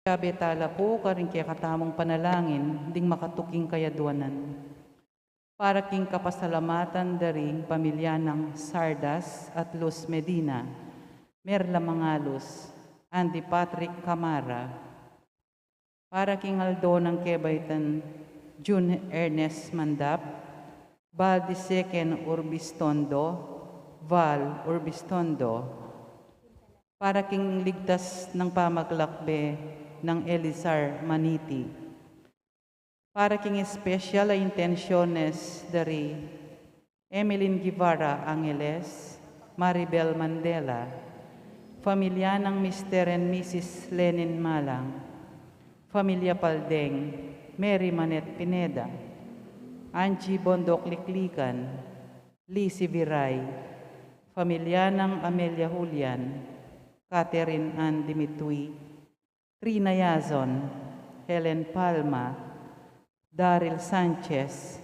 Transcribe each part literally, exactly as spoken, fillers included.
Yabe tala pu karing kekatamung panalangin ding makatuking kayadwanan. Para king kapasalamatan da ring pamilya nang Sardas at Luz Medina, Merla Mangalus, Andy Patrick Camara. Para king aldo nang kebaitan Jun Ernest Mandap, Baldi Seken Urbistondo, Val Urbistondo. Para king ligtas nang pamaglakbe nang Elizar Maniti. Para king espesyal a intensyones da ri Emeline Guevara Angeles, Maribel Mandela, pamilya nang Mister and Missus Lenin Malang, pamilya Paldeng, Mary Manette Pineda, Angie Bondoc Liklikan, Lizzie Viray, pamilya nang Amelia Julian, Catherine Ann Dimitui, Trina Yazon, Helen Palma, Daryl Sanchez,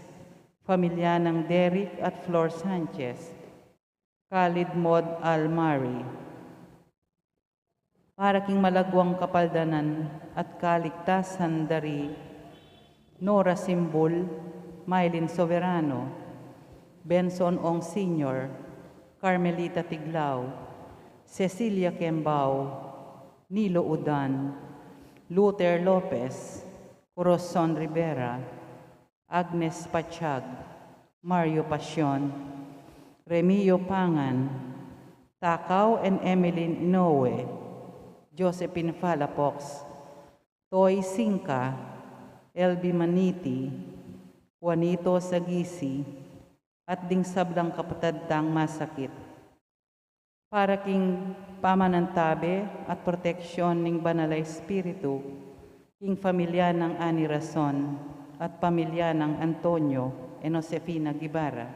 pamilya nang Derek at Flor Sanchez, Khalid Mod Almari. Para king malagwang kapaldanan at kaligtasan da ri Nora Simbul, Mylene Soberano, Benson Ong Senior, Carmelita Tiglao, Cecilia Kembao, Nilo Udan, Luther Lopez, Corazon Rivera, Agnes Pachag, Mario Pasion, Remio Pangan, Takao and Emeline Inoue, Josephine Palafox, Toy Singka, Elby Maniti, Juanito Sagisi, at ding sablang kapatad tang masakit. Para king pamanantabe at proteksyon ning Banal a Espiritu, king pamilya nang Ani Rason at pamilya nang Antonio and Josefina Guevara.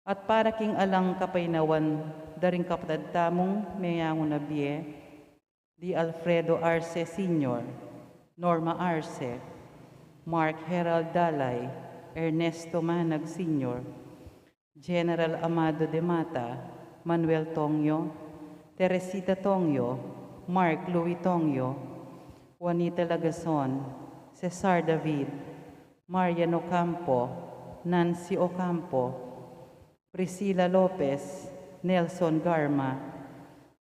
At para king alang kapaynawan da ring kapatad tamung meyangu na bie, di Alfredo Arce Senior, Norma Arce, Mark Herald Dalay, Ernesto Manag Senior, General Amado de Mata, Manuel Tongyo, Teresita Tongyo, Mark Louis Tongyo, Juanita Lagazon, Cesar David, Marian Ocampo, Nancy Ocampo, Priscilla Lopez, Nelson Garma,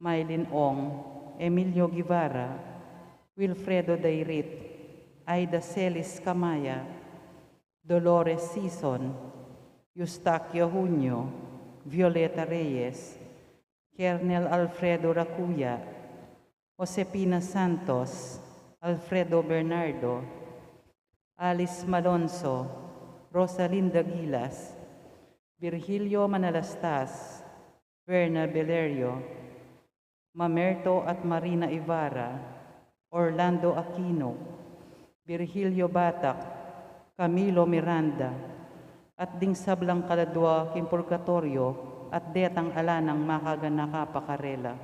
Mylene Ong, Emilio Guevara, Wilfredo Dairit, Aida Celis Camaya, Dolores Sison, Eustaquio Junio, Violeta Reyes, Kernel Alfredo Racuya, Josepina Santos, Alfredo Bernardo, Alice Malonzo, Rosalinda Gilas, Virgilio Manalastas, Verna Belerio, Mamerto at Marina Ibarra, Orlando Aquino, Virgilio Batak, Camilo Miranda, at ding sablang kaladwa king purgatoryo at detang ala nang makaganaka pa karela.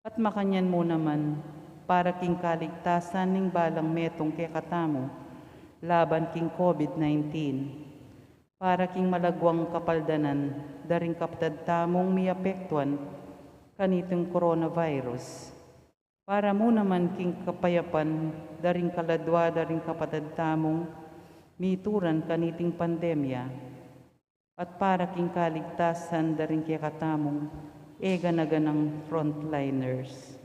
At makanyan mu naman, para king kaligtasan ning balang metung kekatamu laban king COVID nineteen, para king malagwang kapaldanan da ring kapatad tamung miapektuan kaniting coronavirus, para mu naman king kapayapan da ring kaladwa da ring kapatad tamung mituran kaniting pandemya, at para king kaligtasan da ring kekatamung e gana-ganang frontliners.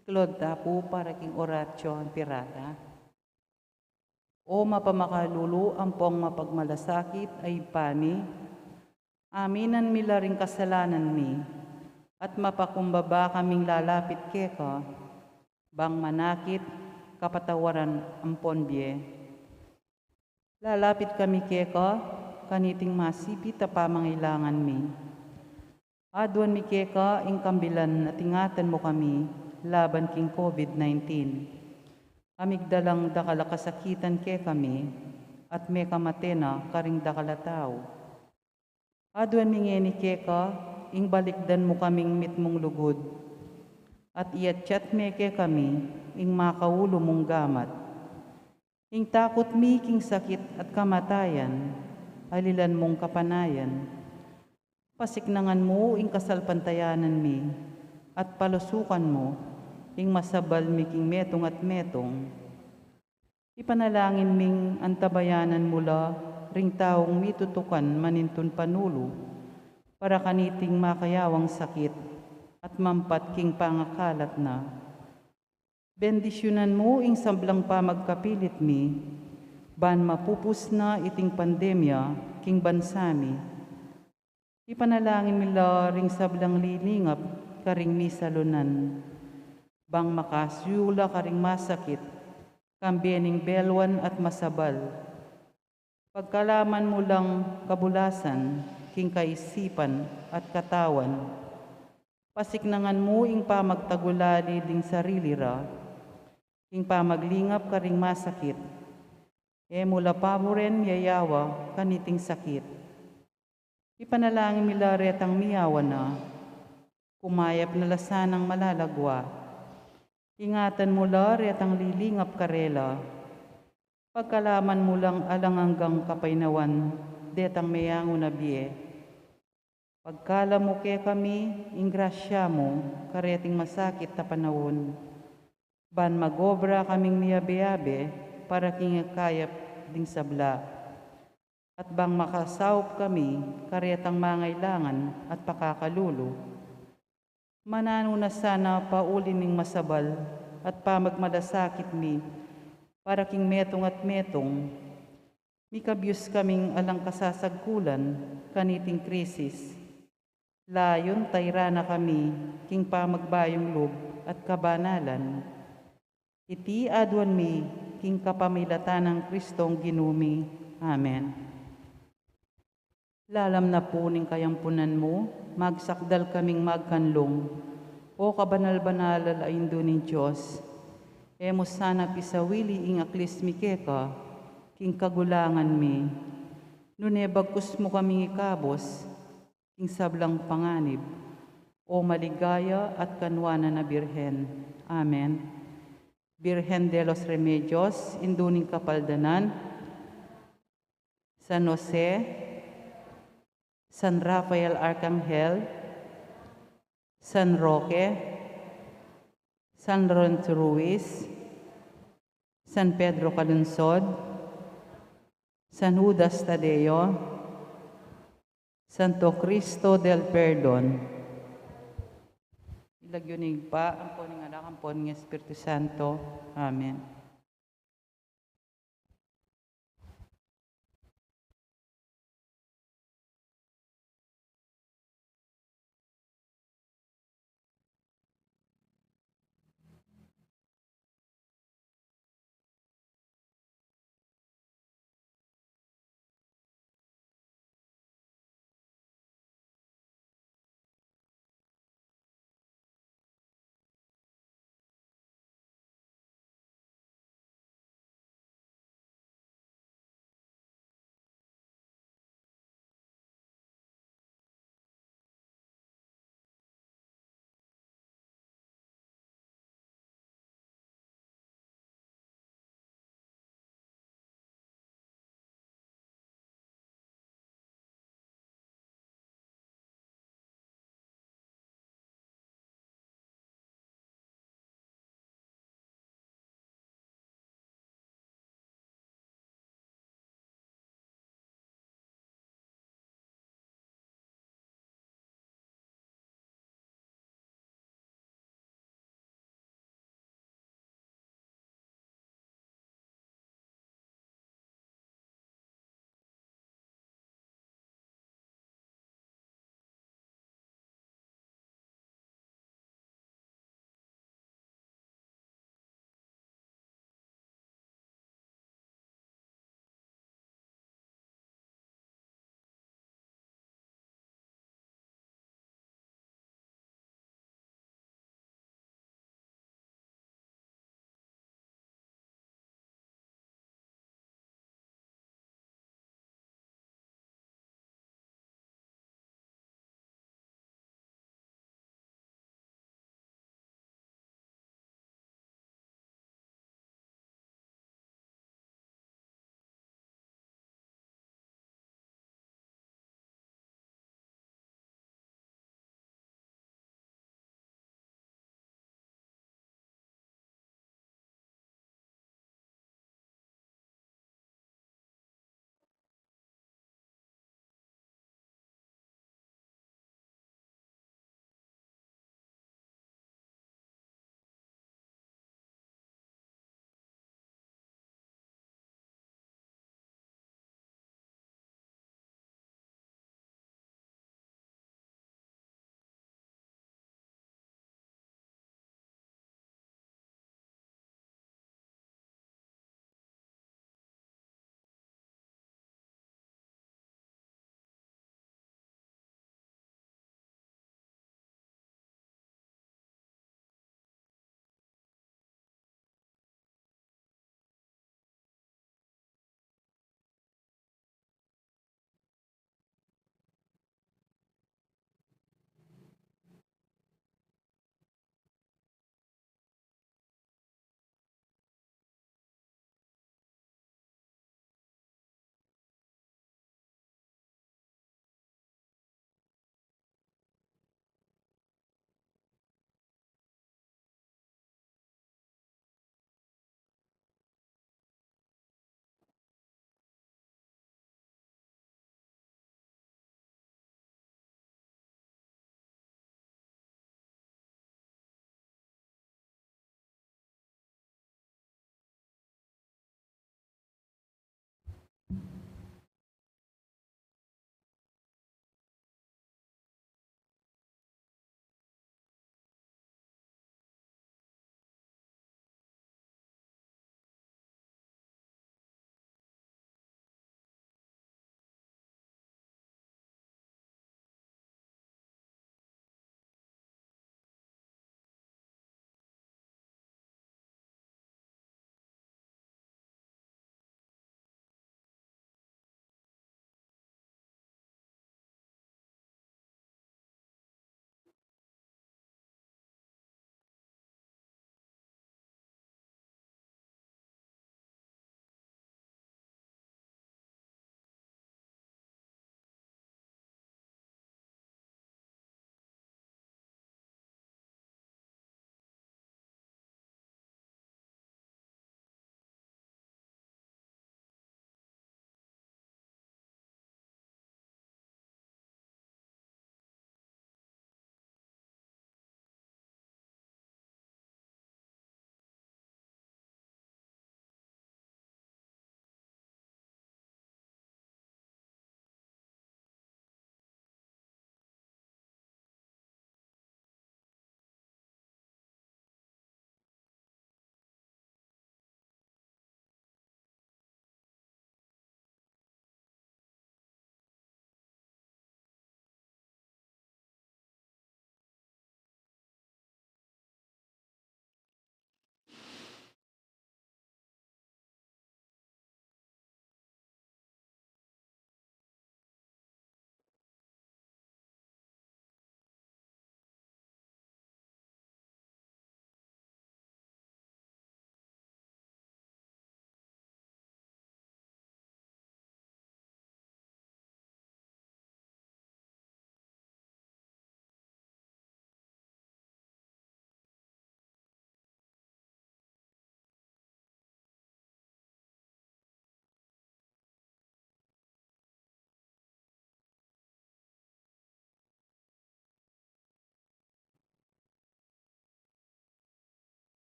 Siklaud ta pu para king Oratio Imperata. O mapamakalulu ampong mapagmalasakit a Ibpa mi, aminan mi la ring kasalanan mi, at mapakumbaba kaming lalapit keka, bang manakit kapatawaran ampon bie. Lalapit kami keka kaniting masipit a pamangailangan mi. Aduan mi keka ing kambilan at ingatan mu kami laban king COVID nineteen. A migdalang dakal a kasakitan kekami at mekamate na karing dakal a tau. Aduan mi ngeni keka ing balikdan mu kaming mitmung lugud, at iatyat me kekami ing makaulu mung gamat. Ing takut mi king sakit at kamatayan, alilan mung kapanayan. Pasiknangan mu ing kasalpantayanan mi, at palusukan mu ing masabal mi king metung at metung. Ipanalangin ming antabayanan mu la ring taung mitutukan manintun panulu para kaniting makayawang sakit at mampat king pangakalat na. Bendisyunan mu ing sablang pamagkapilit mi, ban mapupus na iting pandemya king bansa mi. Ipanalangin mi la ring sablang lilingap karing misalunan, bang makasuyu la karing masakit, kambe ning belwan at masabal. Pagkalaman mu lang kabulasan king kaisipan at katawan. Pasiknangan mu ing pamagtagulali ding sarili ra king pamaglingap karing masakit. E mu la paburen yayawa kaniting sakit. Ipanalangin mi la retang miyawa na, kumayap na la sanang malalagwa. Ingatan mu la retang lilingap karela. Pagkalaman mu lang alang anggang kapaynawan detang meyangu na bie. Pagkalub mu kekami ing grasya mu kareting masakit a panaun, ban magobra kaming miyabe-yabe para king ikayap ding sabla, at bang makasaup kami karetang mangailangan at pakakalulu. Mananu na sana pauli ning masabal at pamagmalasakit mi para king metung at metung. Mikabyus kaming alang kasasagkulan kaniting krisis. Layun tayran na kami king pamagbayung lub at kabanalan. Iti aduan mi king kapamilatan nang Kristong Ginu mi. Amen. Lalam na pu ning kayampunan mu, magsakdal kaming magkanlung. O kabanal-banalan a Indu ning Dios, e mu sana pisawili ing aklis mi keka king kagulangan mi, nune bagkus mu kaming ikabus king sablang panganib, O maligaya at kanuanan a Birhen. Amen. Birhen de los Remedios, Indu ning Kapaldanan, San Jose, San Rafael Arcangel, San Roque, San Lorenzo Ruiz, San Pedro Calungsod, San Judas Tadeo, Santo Cristo del Perdon. Ing lagyu ning Ibpa, ampo ning Anak, ampo ning Espiritu Santo. Amen.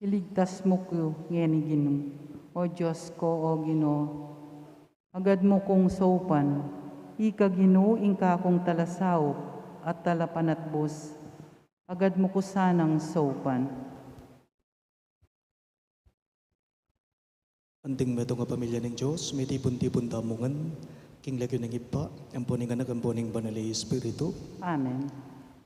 Iligtas mu ku ngeni, Ginu. O Dios ko, o Ginu, agad mu kung saupan. Ika, Ginu, ing kakung talasaup at talapanatbus. Agad mu ku sanang saupan. Anting metung a pamilya ning Dios, mitipun-tipun tamu ngan king lagyu ning Ibpa, ampo ning Anak, ampo ning Banal a Espiritu. Amen.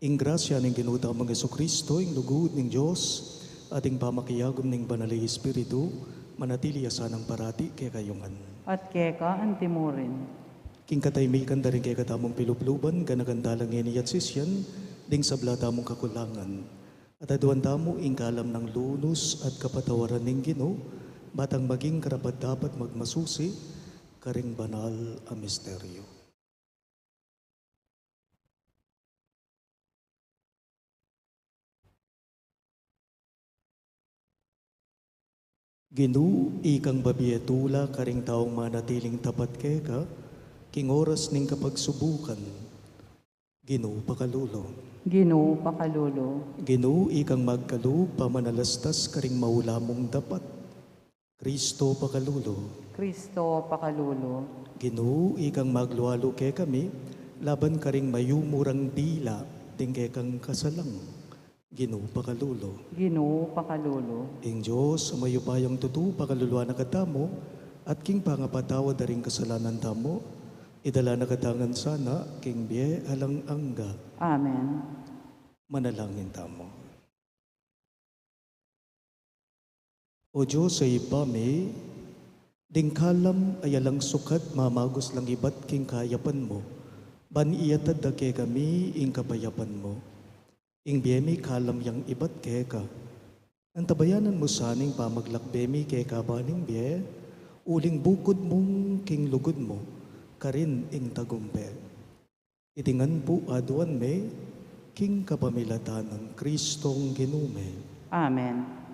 Ing grasya ning Ginu tamung Jesucristo, ing lugud ning Dios, at ing pamakiagum ning Banal a Espiritu, manatili ya sanang parati kekayu ngan. At keka antimurin. King katahimikan da ring kekatamung pilubluban, ganakan tala ngeni at sisian ding sabla tamung kakulangan. At aduan tamu ing kalam nang lunus at kapatawaran ning Ginu, ba tang maging karapat-dapat magmasusi karing banal a misteryo. Ginu, ikang babie tula karing taung manatiling tapat keka king oras ning kapagsubukan. Ginu, pakalulu. Ginu, pakalulu. Ginu, ikang magkalub pamanalastas karing maula mung dapat. Kristo, pakalulu. Kristo, pakalulu. Ginu, ikang maglualu kekami laban karing mayumurang dila ding kekang kasalang. Ginu, pakalulu. Ginu, pakalulu. Ing Dios a mayupayang tutu pakaluluan na katamu, at king pangapatawad da ring kasalanan tamu, idala na katamu ngan sana king bie alang angga. Amen. Manalangin tamu. O Dios a Ibpa mi, ding kalam a alang sukat mamagus lang ibat king kayapan mu, ban iyatad da kekami ing kapayapan mu. Ing bie mi kalam yang ibat keka. Antabayanan mu sana ing pamaglakbe mi keka ba ning bie, uling bukud mung king lugud mu, karin ing tagumpe. Iti ngan pu aduan mi, king kapamilatan nang Kristong Ginu mi. Amen.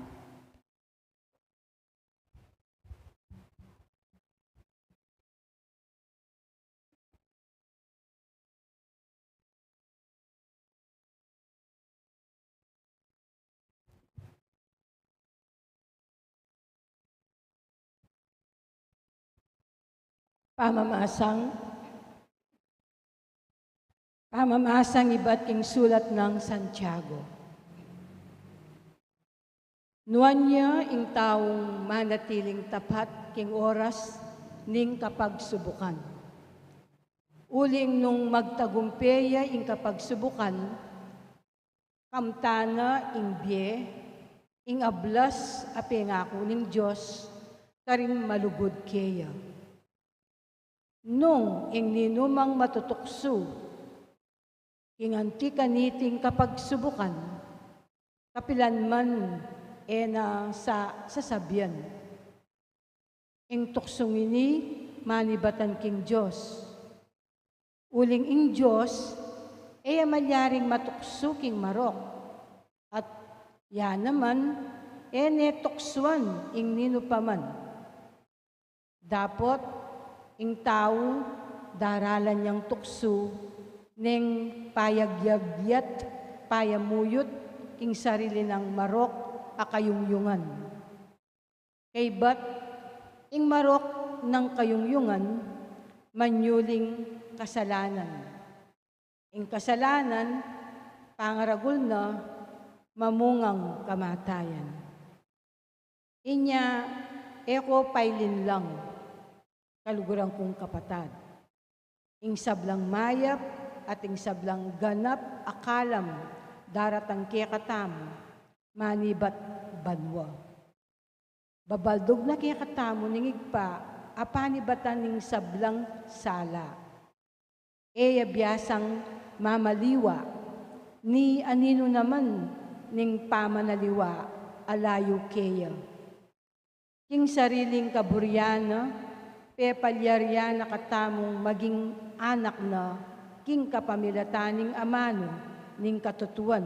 Pamamasang, pamamasang ibat king sulat nang Santiago. Nuan ya ing taung manatiling tapat king oras ning kapagsubukan. Uling nung magtagumpe ya ing kapagsubukan, kamtan na ing bie, ing ablas a pengaku ning Dios karing malugud keya. Nung ing ninumang matutuksu king anti kaniting kapagsubukan, kapilan man e na sa sasabian. Ing tuksung ini manibatan king Dios. Uling ing Dios e ya malyaring matuksu king marok, at ya naman e ne tuksuan ing ninu pa man. Dapot ing tau daralan yang tuksu neng payagyagyat, payamuyut king sarili nang marok a kayungyungan. Kaybat ing marok nang kayungyungan manyuling kasalanan. Ing kasalanan, pangaragul na, mamungang kamatayan. Inya e ko pailinlang, kaluguran kung kapatad, ing sablang mayap at ing sablang ganap a kalam daratang kekatamu manibat banua. Babaldug na kekatamu ning Ibpa a panibatan ning sablang sala. E ya biasang mamaliwa ni aninu naman ning pamanaliwa a layu keya. King sariling kaburian na, pepalyarian na katamung maging anak na king kapamilatan ning amanu ning katutuan,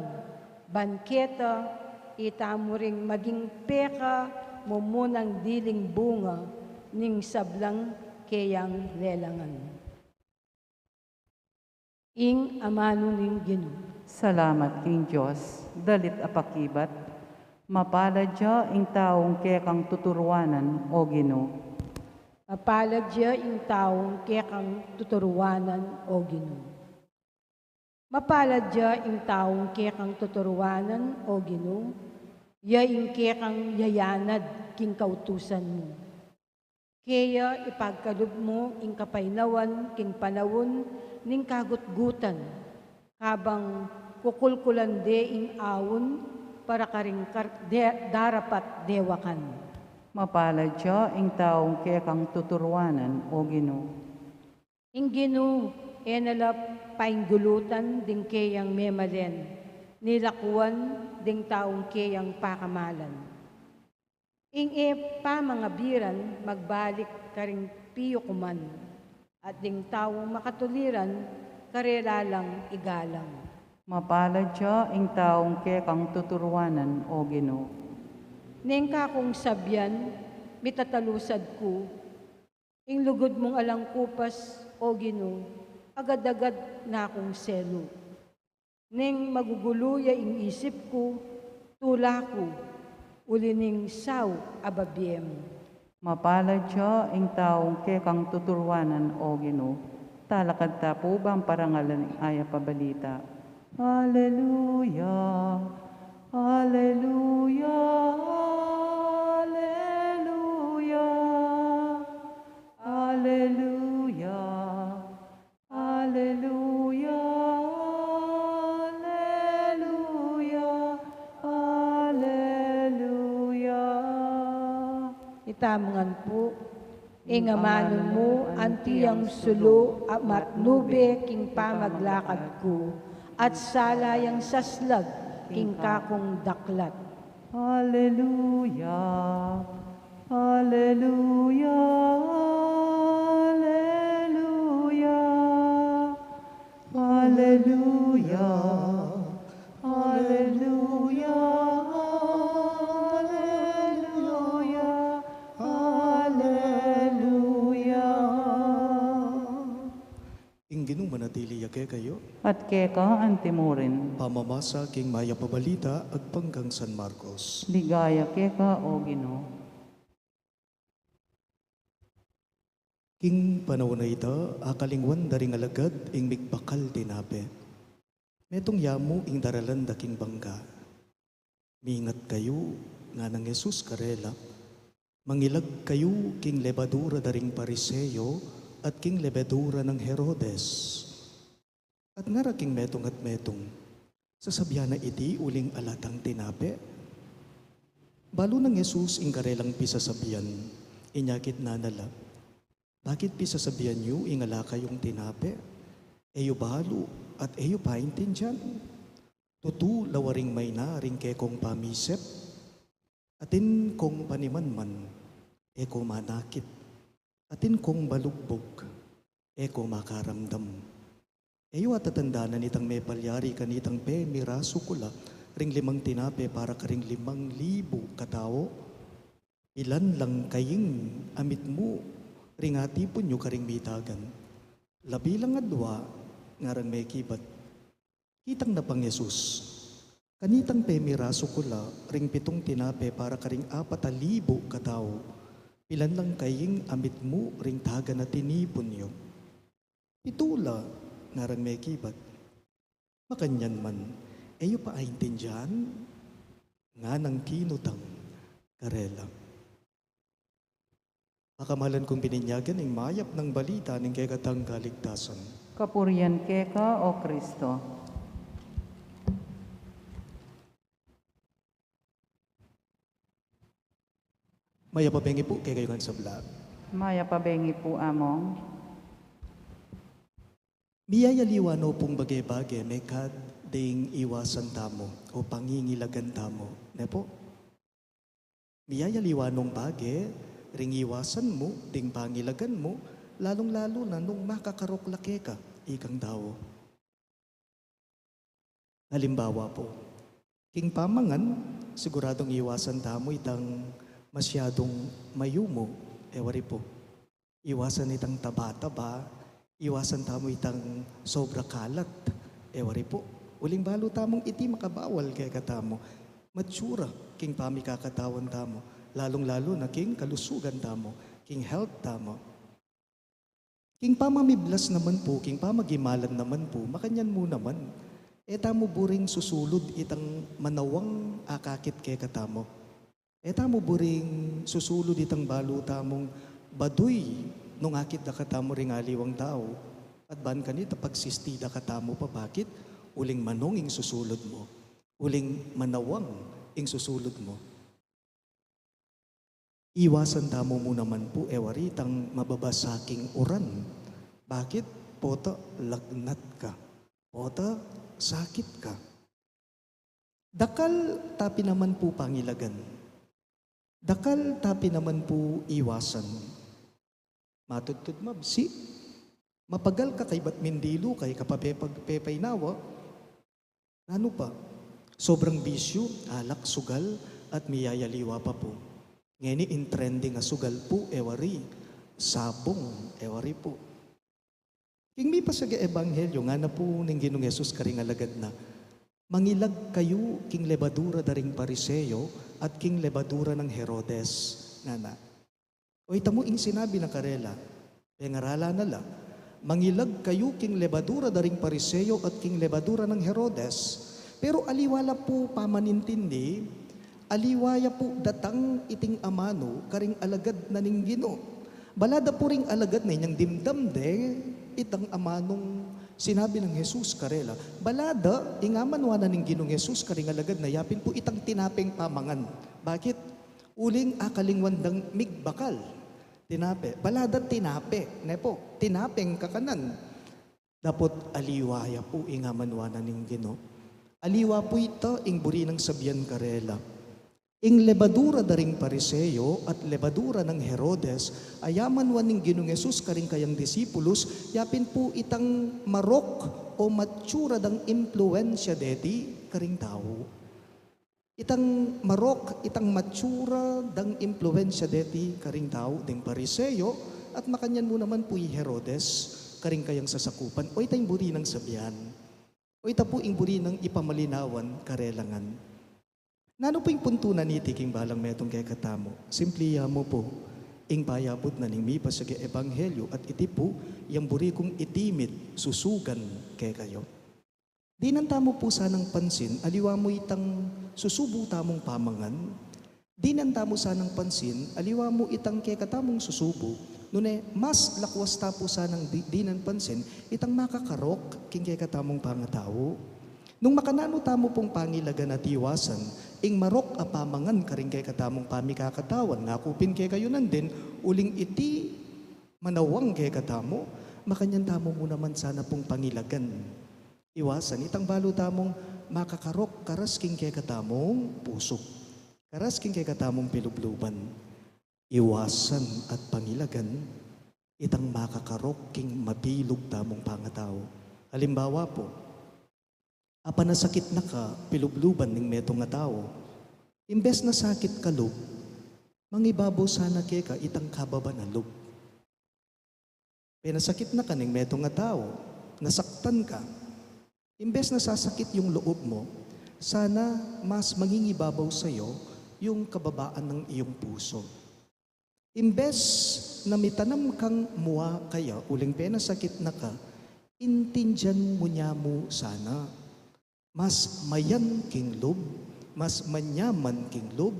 ban keta itamu ring maging pekamumunang diling bunga ning sablang keyang lelangan. Ing amanu ning Ginu. Salamat king Dios. Dalit a pakibat. Mapalad ya ing taung kekang tuturuanan, O Ginu. Mapalad ya ing taung kekang tuturuanan, O Ginu. Mapalad ya ing taung kekang tuturuanan, O Ginu, ya ing kekang yayanad king kautusan mu. Kaya ipagkalub mu ing kapaynawan king panaun ning kagutgutan, kabang kukulkulan de ing aun para karing kar-, de-, darapat dewakan. Mapalad ya ing taung kekang tuturuanan, O Ginu. Ing Ginu, e na la painggulutan ding keyang memalen, ni lakuan ding taung keyang pakamalan. Ing e pamangabiran magbalik karing piyukuman, at ding taung makatuliran karela lang igalang. Mapalad ya ing taung kekang tuturuanan, O Ginu. Neng kakung sabian, mitatalusad ku, ing lugud mung alang kupas, O Ginu, agad-agad na kung selu. Neng magugulu ya ing isip ku, tula ku, uli ning saup a babie mu. Mapalad ya ing taung kekang tuturuanan, O Ginu. Talakad ta pu bang parangalan ing Mayap a Balita. Aleluya, aleluya, aleluya, aleluya, aleluya, aleluya. Itamu ngan pu. Ing amanu mu anti yang sulu a matnube king pamaglakad ku, at sala yang saslag king kakung daklat. Aleluya, aleluya, aleluya, aleluya, aleluya, aleluya, aleluya. Ing Ginu manatili ya kekayu. At keka antimurin. Pamamasa king Mayap a Balita agpang kang San Marcos. Ligaya keka, O Ginu. King panaun a ita, akalingwan da ring alagad ing migbakal tinape. Metung ya mu ing daralan da king bangga. Mingat kayu, nganang Jesus karela, mangilag kayu king lebadura da ring Pariseo at king lebadura nang Herodes. At ngara king metung at metung, sasabian na iti uling ala tang tinape? Balu nang Jesus ing karelang pisasabian, inya kitnan na la, bakit pisasabian yu ing ala kayung tinape? E yu balu at e yu paintindian? Tutu la waring maina ring kekong pamisip. Atin kong panimanman, e ko manakit. Atin kong balugbug, e ko makaramdam. E yu atatandanan itang mepalyari kanitang pemirasu kula ring limang tinape para karing limang libu katau? Pilan lang kaying a mitmu ring atipun yu karing mitagan? Labi lang adua, ngarang mekibat. Kitang na pang Jesus, kanitang pemirasu kula ring pitung tinape para karing apat a libu katau, pilan lang kaying a mitmu ring tagan a tinipun yu? Pitu la, ngarang mekibat. Makanyan man, e yu pa aintindian? Nganang kinutang karela. Pakamalan kung bininyagan ing mayap nang balita ning kekatang kaligtasan. Kapurian keka, O Kristo. Mayap a bengi pu kekayu ngan sabla. Mayap a bengi pu, Among. Miyayaliwa no pung bage-bage mekad ding iwasan tamu o pangingilagan tamu, ne pu? Miyayaliwa nong bage ring iwasan mu ding pangilagan mu, lalung-lalu na nung makakarok la keka ikang tau. Halimbawa pu, king pamangan, siguradung iwasan tamu itang masyadung mayumu, e wari pu. Iwasan itang taba-taba, iwasan tamu itang sobra kalat, e wari pu. Uling balu tamung iti makabawal kekatamu, matsura king pamikakatawan tamu, lalung-lalu na king kalusugan tamu, king health tamu. King pamamiblas naman pu, king pamagimalan naman pu, makanyan mu naman. E tamu buring susulud itang manawang akakit kekatamu. E tamu buring susulud itang balu tamung baduy nung akit da katamu ring aliwang tau. At ban kanita pagsisti da katamu pa, bakit? Uling manung ing susulud mu. Uling manawang ing susulud mu. Iwasan tamu mu naman pu, e wari, itang mababasa king uran. Bakit? Pota lagnat ka. Pota sakit ka. Dakal tapi naman pu pangilagan. Dakal tapi naman pu iwasan. Matudtud mabsi. Mapagal ka kaybat mindilu, kay ka pa pepag-, pepainawa. Nanu pa? Sobrang bisyu, alak, sugal, at miyayaliwa pa pu. Ngeni in trending a sugal pu, e wari, sabong, e wari pu. King mipasaga ebanghelyo, ngana pu ning Ginung Jesus karing alagad na, "Mangilag kayu king lebadura da ring Pariseo at king lebadura nang Herodes," ngana. O ita mu ing sinabi na karela, pengaralan na la, "Mangilag kayu king lebadura da ring Pariseo at king lebadura nang Herodes." Pero aliwa la pu pamanintindi, aliwa ya pu datang iting amanu karing alagad na ning Ginu. Bala da pu ring alagad na inyang dimdam de itang amanung sinabi nang Jesus karela. Bala da, ing amanung ngana ning Ginung Jesus karing alagad na, yapin pu itang tinapeng pamangan. Bakit? Uling akalingwan dang migbakal. Tinape. Bala da tinape, ne pu, tinapeng kakanan. Dapot aliwa ya pu ing amanung ngana ning Ginu. Aliwa pu ita ing buri nang sabian karela. Ing lebadura da ring Pariseo at lebadura nang Herodes, a amanung ngana ning Ginung Jesus karing kayang disipulus, yapin pu itang marok o matsura dang impluensya deti karing tau. Itang marok, itang matsura dang impluensya deti karing tau, ding Pariseo, at makanyan mu naman pu i Herodes, karing kayang sasakupan, o ita ing buri nang sabian, o ita pu ing buri nang ipamalinawan karela ngan. Nanu pu ing puntunan niti king balang metung kekatamu? Simpli ya mu pu, ing payabut na ning mipasaga ebanghelyo, at iti pu, yang buri kung itimit, susugan kekayu. Dinan tamu pu sanang pansin, aliwa mu itang susubu tamung pamangan. Dinan tamu sanang pansin, aliwa mu itang kekatamung susubu. Nune, mas lakwas ta pu sanang di-, dinan pansin, itang makakarok king kekatamung pangatau. Nung makananu tamu pung pangilagan at iwasan ing marok a pamangan karing kekatamung pamikakatawan, ngaku pin kekayu nandin, uling iti manawang kekatamu, makanyan tamu mu naman sana pung pangilagan. Iwasan itang balu tamung makakarok karas king kekatamung pusu, karas king kekatamung pilubluban. Iwasan at pangilagan itang makakarok king mabilug tamung pangatau. Alimbawa pu, apanasakit na ka pilubluban ning metung a tau. Imbes na sakit ka lub, mangibabaw sana keka itang kababan a lub. Penasakit na ka ning metung a tau, nasaktan ka. Imbes na sasakit yung loob mo, sana mas mangingibabaw sayo yung kababaan ng iyong puso. Imbes na mitanam kang mua kaya uling penasakit na ka, intindian mu nya mu sana. Mas mayan king lub, mas manyaman king lub,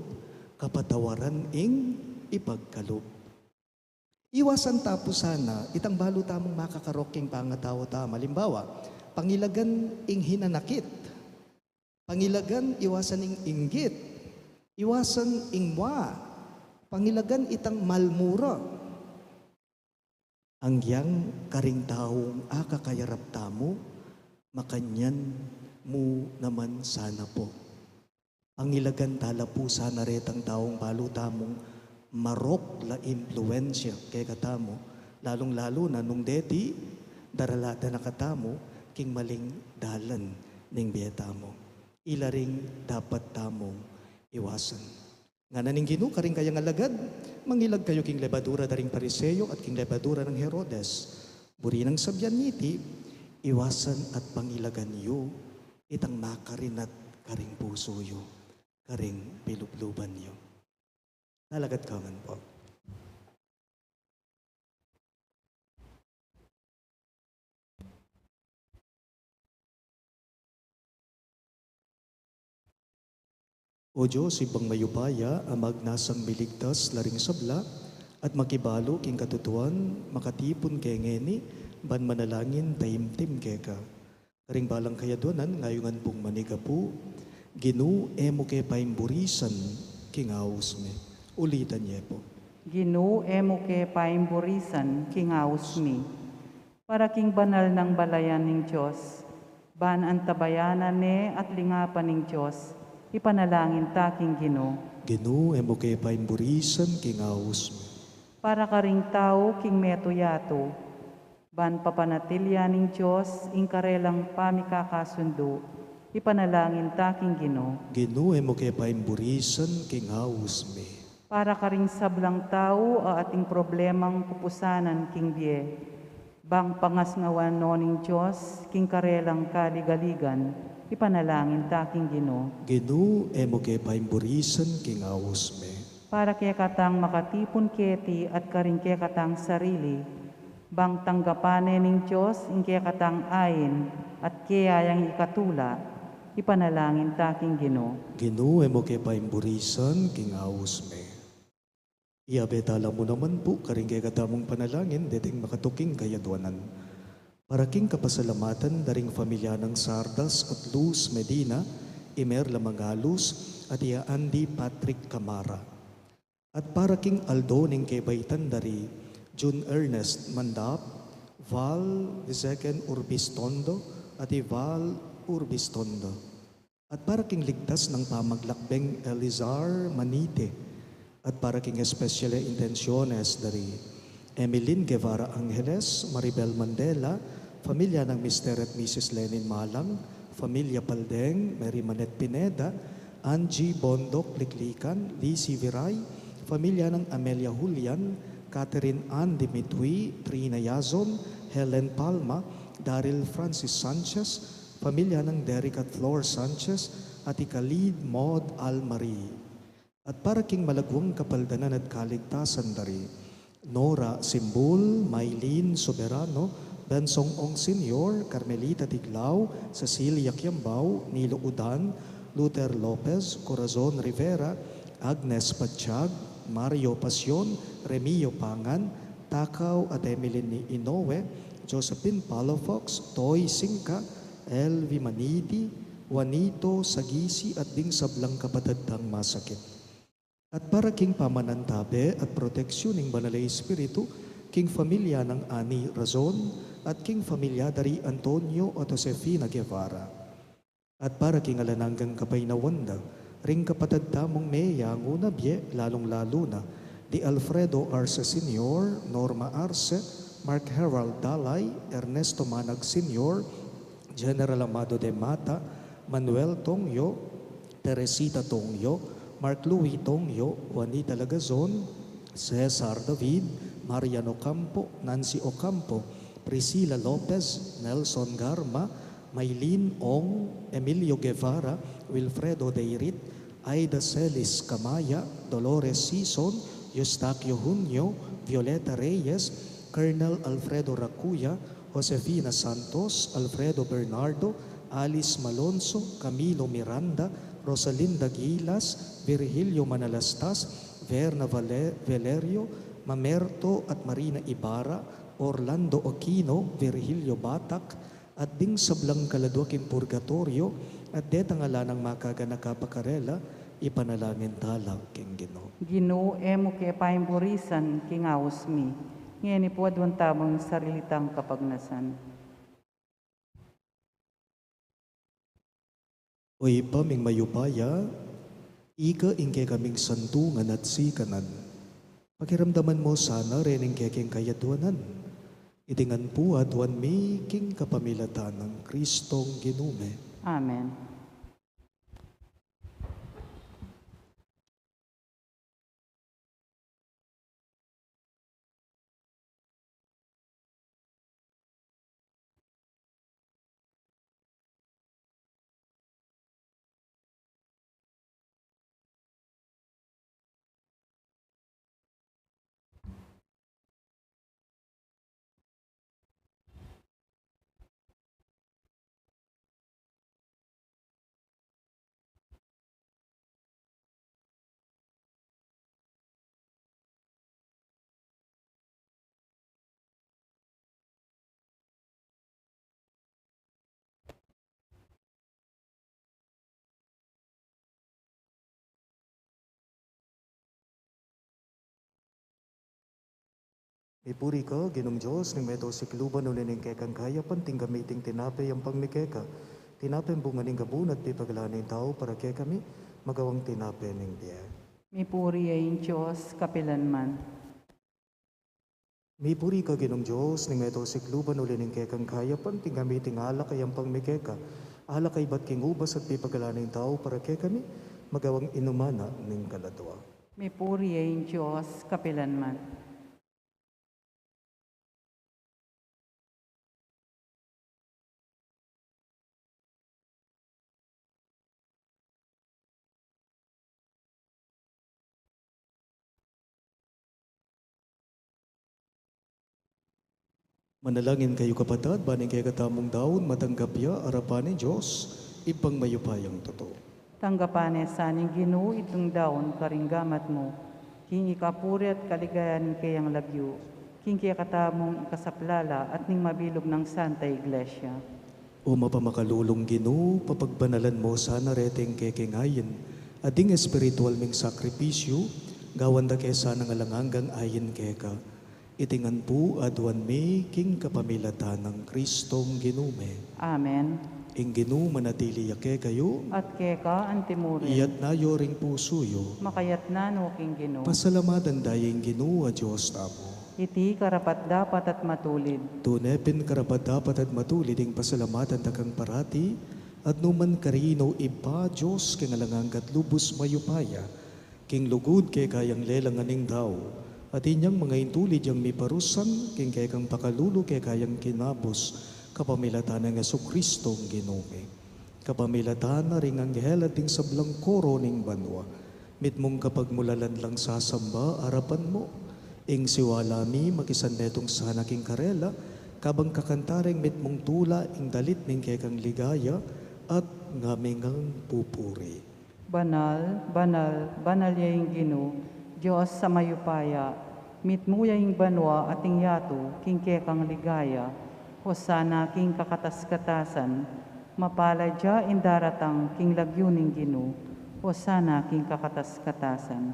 kapatawaran ing ipagkalub. Iwasan ta pu sana itang balu tamung makakarok king pangatau tamu. Alimbawa, pangilagan ing hinanakit. Pangilagan, iwasan ing inggit. Iwasan ing mua. Pangilagan itang malmura. Anggiyang karing taung akakayarap tamu, makanyan mu naman sana pu. Pangilagan ta la pu sana retang taung balu tamung marok la impluensya kekatamu, lalung-lalu na nung deti, darala da na katamu king maling dalan ning bie tamu. Ila ring dapat tamung iwasan. Ngana ning Ginu karing kayang alagad, "Mangilag kayu king lebadura da ring Pariseo at king lebadura nang Herodes." Buri nang sabian niti, iwasan at pangilagan yu itang makarinat karing pusu yu. karing pilubluban yu. Lalakad ka man po. O Dios, Ibpang mayupaya, a magnasang miligtas la ring sabla, at makibalu king katutuan, makatipun ke ngeni, ban manalangin taimtim keka. Karing balang kayadwanan, ngayungan pung manigapu, Ginu, e mu ke paimburisan king aus mi. Ulitan ye po. Ginu, e mu ke paimburisan king aus mi. Para king banal nang balayan ning Dios, ban antabayanan ne at lingapan ning Dios, ipanalangin ta king Ginu. Ginu, e mu ke paimburisan king aus mi. Para karing tau king meto yatu, ban papanatilian ning Dios ing karelang pamikakasundu, ipanalangin ta king Ginu. Ginu, e mu ke paimburisan king aus mi. Para karing sablang tau a ating problemang pupusanan king bie, bang pangasnawan no ning Dios king karelang kaligaligan, ipanalangin ta king Ginu. Ginu, e mu ke paimburisan king aus mi. Para kekatang makatipun keti at karing kekatang sarili, bang tanggapan ne ning Dios ing kekatang ain at kaya yang ikatula, ipanalangin ta king Ginu. Ginu, e mu ke paimburisan king aus mi. Iyabe tala mu naman pu karing kekatamung panalangin deting makatuking kayadwanan. Para king kapasalamatan da ring familia nang Sardas at Luz Medina, i Merla Mangalus, at i Andy Patrick Camara. At para king aldo ning kebaitan da ri Jun Ernest Mandap, Val Zeken Urbis Tondo, at i Val Urbis Tondo. At para king ligtas nang pamaglakbeng Elizar Manite. At para king espesyal a intensiones da ri Emeline Guevara Angeles, Maribel Mandela, familia nang Mister at Missus Lenin Malang, familia Paldeng, Mary Manette Pineda, Angie Bondok Liklikan, Lizzie Viray, familia nang Amelia Julian, Catherine Ann Dimitui, Trina Yazon, Helen Palma, Daryl Francis Sanchez, familia nang Derek at Flor Sanchez, at i Khalid Maud Almarie. At para king malagwang kapaldanan at kaligtasan da ri Nora Simbul, Mylene Soberano, Bensong Ong Senior, Carmelita Tiglao, Cecilia Kiambao, Nilo Udan, Luther Lopez, Corazon Rivera, Agnes Patiag, Mario Pasion, Remio Pangan, Takaw at Emeline Inoue, Josephine Palafox, Toy Singka, Elvi Maniti, Juanito Sagisi at ding sablang kapatad tang masakit. At para king pamanantabe at proteksyon ning Banal a Espiritu, king familia nang Ani Razon, at king familia da ri Antonio at Josefina Guevara. At para king alang anggang kapaynawan da ring kapatad tamung meyangu na bie, lalung-lalu na di Alfredo Arce Senior, Norma Arce, Mark Herald Dalay, Ernesto Manag Senior, General Amado de Mata, Manuel Tongyo, Teresita Tongyo, Mark Louis Tongyo, Juanita Lagazon, Cesar David, Marian Ocampo, Nancy Ocampo, Priscilla Lopez, Nelson Garma, Maylene Ong, Emilio Guevara, Wilfredo Deirit, Aida Celis Camaya, Dolores Sison, Eustaquio Junio, Violeta Reyes, Colonel Alfredo Racuya, Josefina Santos, Alfredo Bernardo, Alice Malonzo, Camilo Miranda, Rosalinda Gilas, Virgilio Manalastas, Verna Vale-, Valerio, Mamerto at Marina Ibarra, Orlando Aquino, Virgilio Batak, at ding sablang kaladua king purgatoryo, at detang ala nang makaganaka pa karela, ipanalangin tala king Ginu. Ginu, e mu ke paimburisan king aus mi. Ngeni pu aduan tamu ing sarili tang kapagnasan. O Ibpa ming mayupaya, ika ing kekaming santungan at sikanan. Pakiramdaman mu sana reng kekaming kayadwanan. Iti ngan pu aduan mi king kapamilatan nang Kristong Ginu mi. Amen. Mipuri ka, Ginung Dios ning meto sikluban, uli ning kekang kayapan tinggap mi iting tinape, yampang mi keka. Tinapeng bunga ning gabun at pipagalan ning tau para kekami, magawang tinape ning bie. Mipuri ya ing Dios kapilanman. Mipuri ka, Ginung Dios ning meto sikluban, uli ning kekang kayapan tinggap mi iting alak a yampang mi keka. Alak a ibat king ubas at pipagalan ning tau para kekami, magawang inuman na ning kaladua. Mipuri ya ing Dios kapilanman. Manalangin kayu, kapatad, ban ing kekatamung daun matanggap ya arapan ning Dios, Ibpang mayupayang tutu. Tanggapan ne sa ning Ginu iting daun karing gamat mu, king ikapuri at kaligayan ning keyang lagyu, king kekatamung ikasaplala at ning mabilug nang Santa Iglesia. O mapamakalulung Ginu, papagbanalan mu sana reting kekeng ayin, at ding espiritual ming sakripisyu, gawan da ke sanang alang anggang ayin keka. Iti ngan pu aduan mi king kapamilatan nang Kristong Ginu mi. Amen. Ing Ginu manatili ya kekayu. At keka antimurin. Iyatna yu ring pusu yu. Makayatna no king Ginu. Pasalamatan da ya ing Ginu a Dios tamu. Iti karapat-dapat at matulid. Tune pin karapat-dapat at matulid ing pasalamatan da kang parati, at nukarin man, o Ibpa, Dios king alang angga at lubus mayupaya, king lugud keka yang lelang ning tau, at inyang manga intulid yang miparusan, king kekang pakalulu keka yang kinabus, kapamilatan nang Jesukristong Ginu mi. Kapamilatan na ring anghel at ding sablang koro ning banua, mitmung kapagmulalan lang sasamba arapan mu. Ing siwala mi makisan metung sana king karela, kabang kakanta reng mitmung tula ing dalit ning kekang ligaya, at ngamingang pupuri. Banal, banal, banal ya ing Ginu, Dios a mayupaya, mitmu ya ing banua at ing yatu king kekang ligaya. Hosana king kakatas-katasan, mapalad ya ing daratang king lagyu ning Ginu, hosana king kakatas-katasan.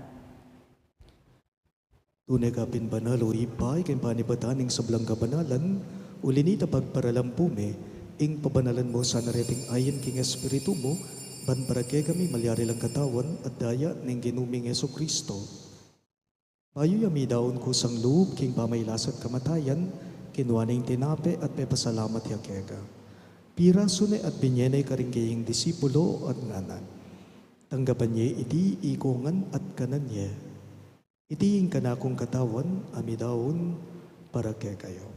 Tune ka pin banal, o Ibpa, ika ing panibatan ning sablang kabanalan, uli na nita pagparalampu mi, ing pabanalan mu sana reting ayin king Espiritu mu, ban para kekami malyari lang katawan at daya ning Ginu ming Jesucristo. Bayu ya midaun kusang lub king pamailas at kamatayan, kinua ne ing tinape at pepasalamat ya keka. Pirasu ne at binye ne karing keyang disipulo at ngana: Tanggapan ye iti ikongan at kanan ye. Iti ing kanakung katawan a midaun para kekayu.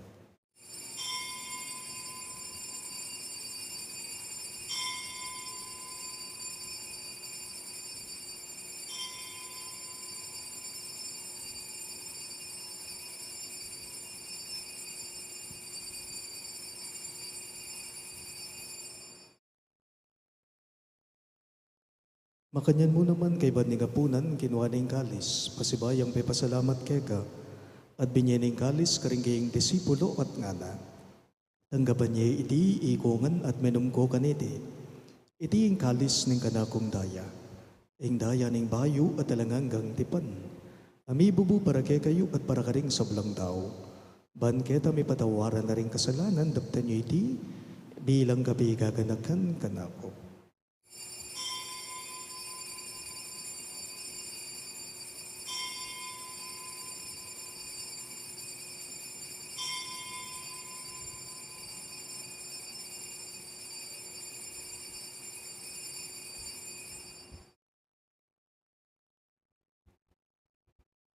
Makanyan mu naman, kaybat ning apunan, kinua ne ing kalis, pasibayung pepasalamat keka, at binye ne ing kalis karing keyang disipulo at ngana: Tanggapan ye iti ikongan at minum ko kaniti. Iti ing kalis ning kanakung daya, ing daya ning bayu at alang anggang tipan, a mibubu para kekayu at para karing sablang tau. Ban keta mipatawaran na ring kasalanan, daptan yu iti bilang kapigaganakan kanaku.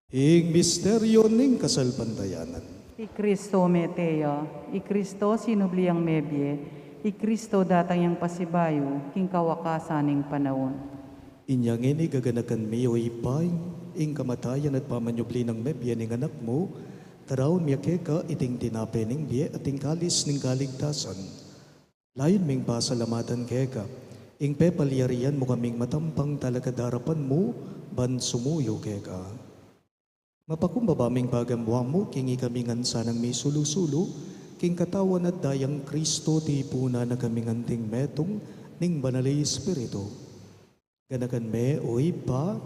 Ing misteryu ning kasalpantayanan. I Kristo mete ya, i Kristo sinubli yang mebie, i Kristo datang yang pasibayu king kawakasan ning panaun. Inya ngeni gaganakan mi, o Ibpa, ing kamatayan at pamanyubli nang mebie ning Anak mu, daraun mi keka iting tinape ning bie at ing kalis ning kaligtasan. Layun ming pasalamatan keka ing pepalyarian mu kaming matampang talakad arapan mu ban sumuyu keka. Mapakumbaba ming pagamuan mu king ikami ngan sanang misulu-sulu king katawan at dayang Kristo, tipunan na kami ngan ding metung ning Banal a Espiritu. Ganakan me, o Ibpa,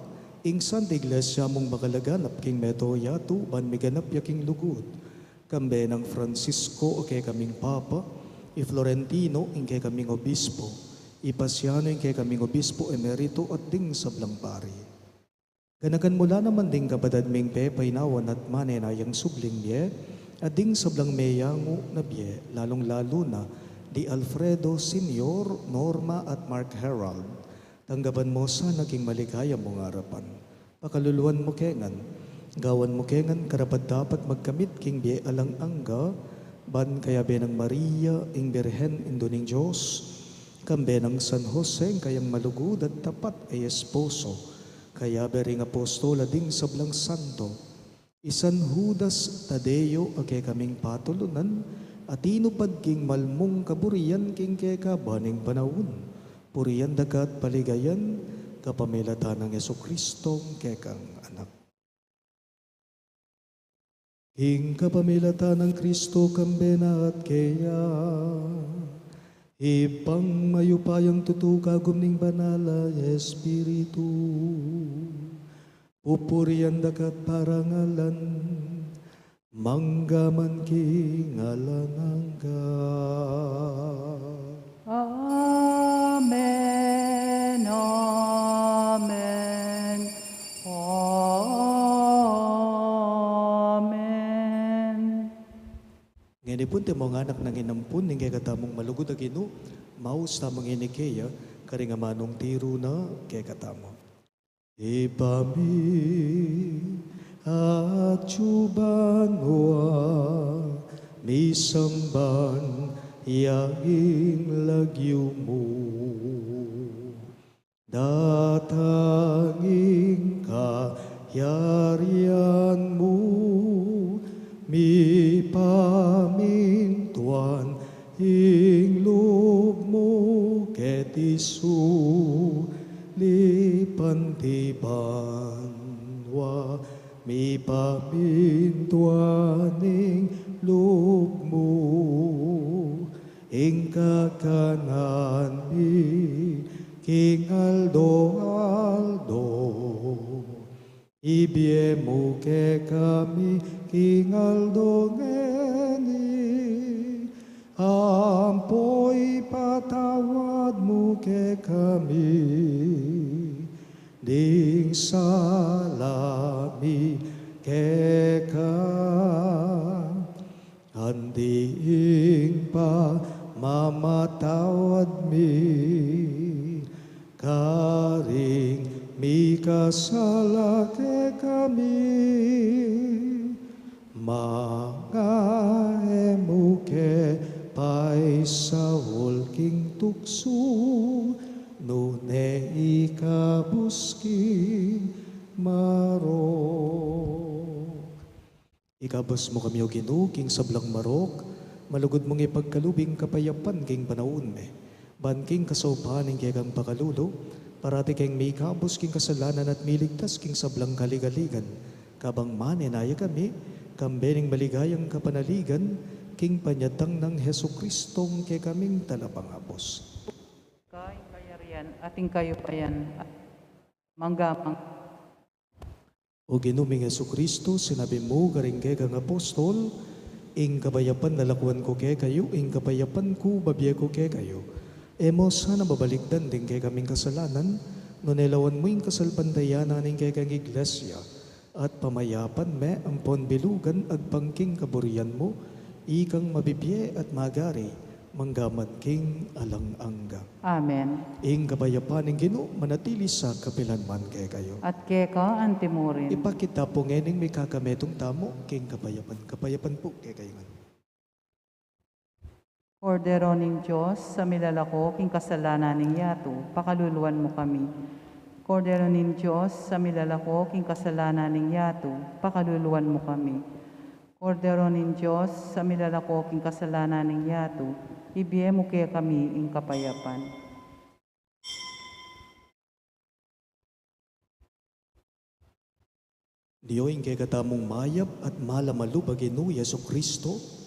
Ing Santa Iglesia mung makalaganap king mabilug a yatu, ban miganap ya king lugud. Kambe nang Francisco, a kekaming Papa, i Florentino, ing kekaming Obispo, i Pasiano, ing kekaming Obispo Emerito, at ding sablang pari. Ganakan mu la naman ding kapatad ming pepainawan at manenayang subling bie, at ding sablang meyangu na bie, lalung-lalu na di Alfredo Senior, Norma, at Mark Herald. Tanggapan mu sana king maligaya mung arapan. Pakaluluan mu ke ngan. Gawan mu ke ngan karapat-dapat magkamit king bie alang angga, ban kayabe nang Maria, ing Birhen, Indu ning Dios, kambe nang San Jose, ing kayang malugud at tapat a esposo, kayabe ring apostol at ding sablang santo, i San Judas Tadeo, a kekaming patulunan, a tinupad king malmung kaburian king kekaban ning panaun. Purian da ka at paligayan, kapamilatan nang Jesucristo, kekang Anak. King kapamilatan nang Cristo, kambe na at keya, Ibpang mayupayang tutu, kagum ning Banal a Espiritu, pupurian da ka at parangalan, mangga man king alang angga. Amen, amen, amen. Ngeni pu, antimo ngan, anak nang inampun ning kekatamung malugud a Ginu, maus tamu ngeni keya, karing amanung tiru na kekatamu. Ibpa mi, atyu banua, misamban ya ing lagyu mu. Datang ing kayarian mu, mipamintuan ing lub mu keti sulip anti banua, mipamintuan ing lub mu. Ing kakanan mi king aldo-aldo, ibie mu kekami king aldo ngeni, ampo ipatawad mu kekami ding sala mi keka, anti ing pamamatawad mi karing mikasala kekami, manga e mu ke paisaul king tuksu, nune ikabus king marok. Ikabus mu kami, O Ginu, king sablang marok, malugud mung ipagkalub ing kapayapan king panaun mi. Ban king kasaupan ning kekang pakalulu, parati keng mikabus king kasalanan at miligtas king sablang kaligaligan. Kabang manenaya kami, kambe ning maligayang kapanaligan, king panyatang nang Jesucristong kekaming Talapangabus. Ika ing kayarian, at ing kayupayan, at mangga man. O Ginu ming Jesucristo, sinabi mu karing kekang apostol, ing kapayapan lalakuan ku kekayu, ing kapayapan ku babie ku kekayu. E mu sana babalikdan ding kekaming kasalanan, nune lawan mu ing kasalpantayanan ning kekang Iglesia, at pamayapan me ampon bilugan agpang king kaburian mu, ikang mabibie at magari, mangga man king alang angga. Amen. Ing kapayapan ning Ginu manatili sa kapilan man kekayu. At keka antimurin. Ipakit ta pu ngening mikakametung tamu king kapayapan. Kapayapan pu kekayu ngan. Kordero ning Dios, a milalako king kasalanan ning yatu, pakaluluan mu kami. Kordero ning Dios, a milalako king kasalanan ning yatu, pakaluluan mu kami. Kordero ning Dios, a milalako king kasalanan ning yatu, ibie mu kekami ing kapayapan. Diyong kekatamung mayap at malamalub a Ginu Jesucristo,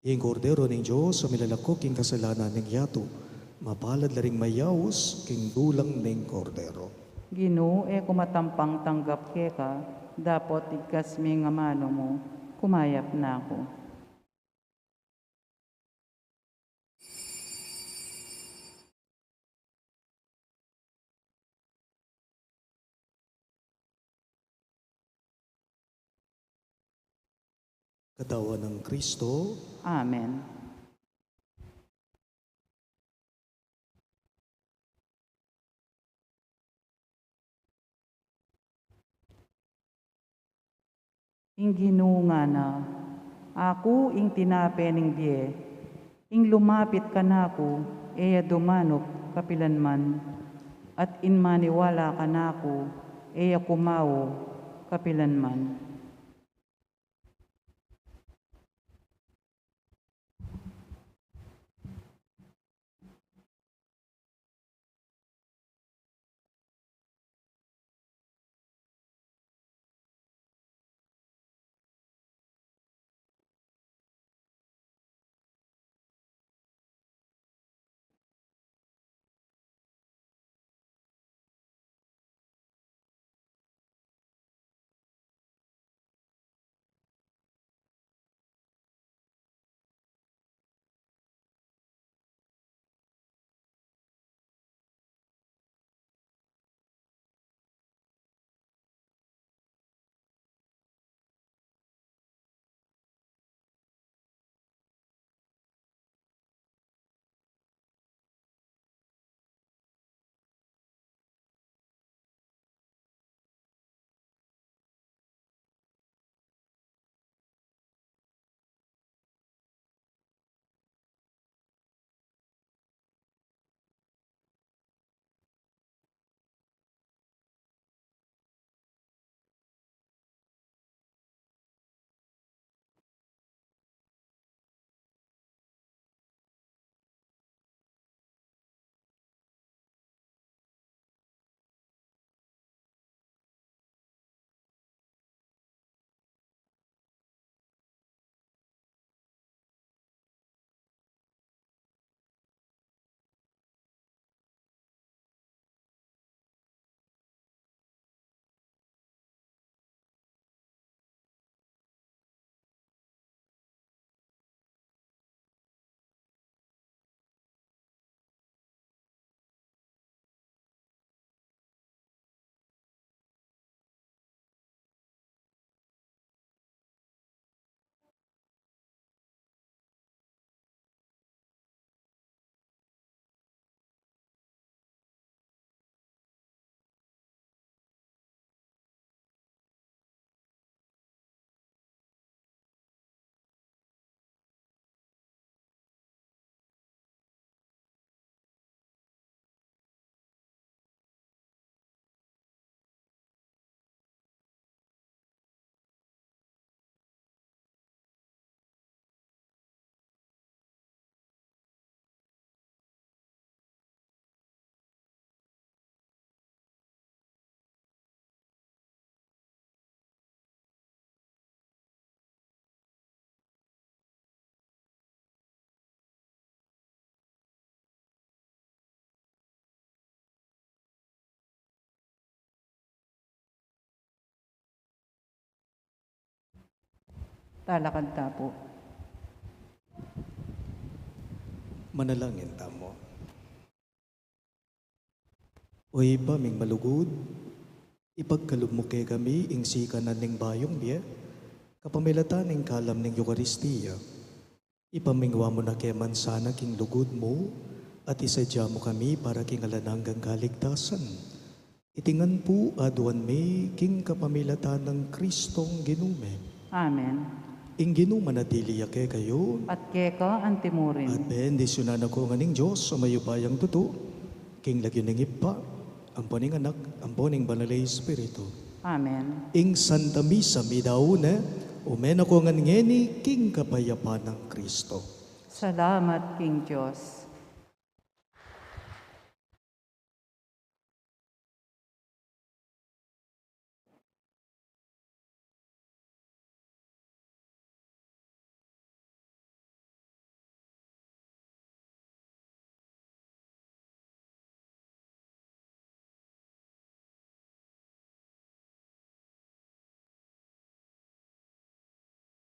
ing Kordero ning Dios a milalako king kasalanan ning yatu, mapalad la ring mayaus king dulang ning Kordero. Ginu, e ku matampang tanggap keka, dapot igkas me ing amanu mu, kumayap na ku. Katawan nang Kristo. Amen. Ing Ginu ngana, "Aku ing tinape ning bie, ing lumapit kanaku e ya dumanup kapilanman, at ing maniwala kanaku e ya kumau kapilanman." Talakad ta pu. Manalangin tamu. O Ibpa ming malugud, ipagkalub mu kekami ing sikanan ning bayung bie, kapamilatan ning kalam ning Eukaristia. Ipamingwa mu na ke man sana king lugud mu, at isadya mu kami para king alang anggang kaligtasan. Iti ngan pu aduan mi king kapamilatan nang Kristong Ginu mi. Amen. Ing Ginu manatili ya kekayu. At keka antimurin. At bendisyunan na ko ngan ning Dios a mayupayang tutu, king lagyu ning Ibpa, ampo ning Anak, ampo ning Banal a Espiritu. Amen. Ing Santa Misa midaun ne, ume na ko ngan ngeni king kapayapan nang Kristo. Salamat king Dios.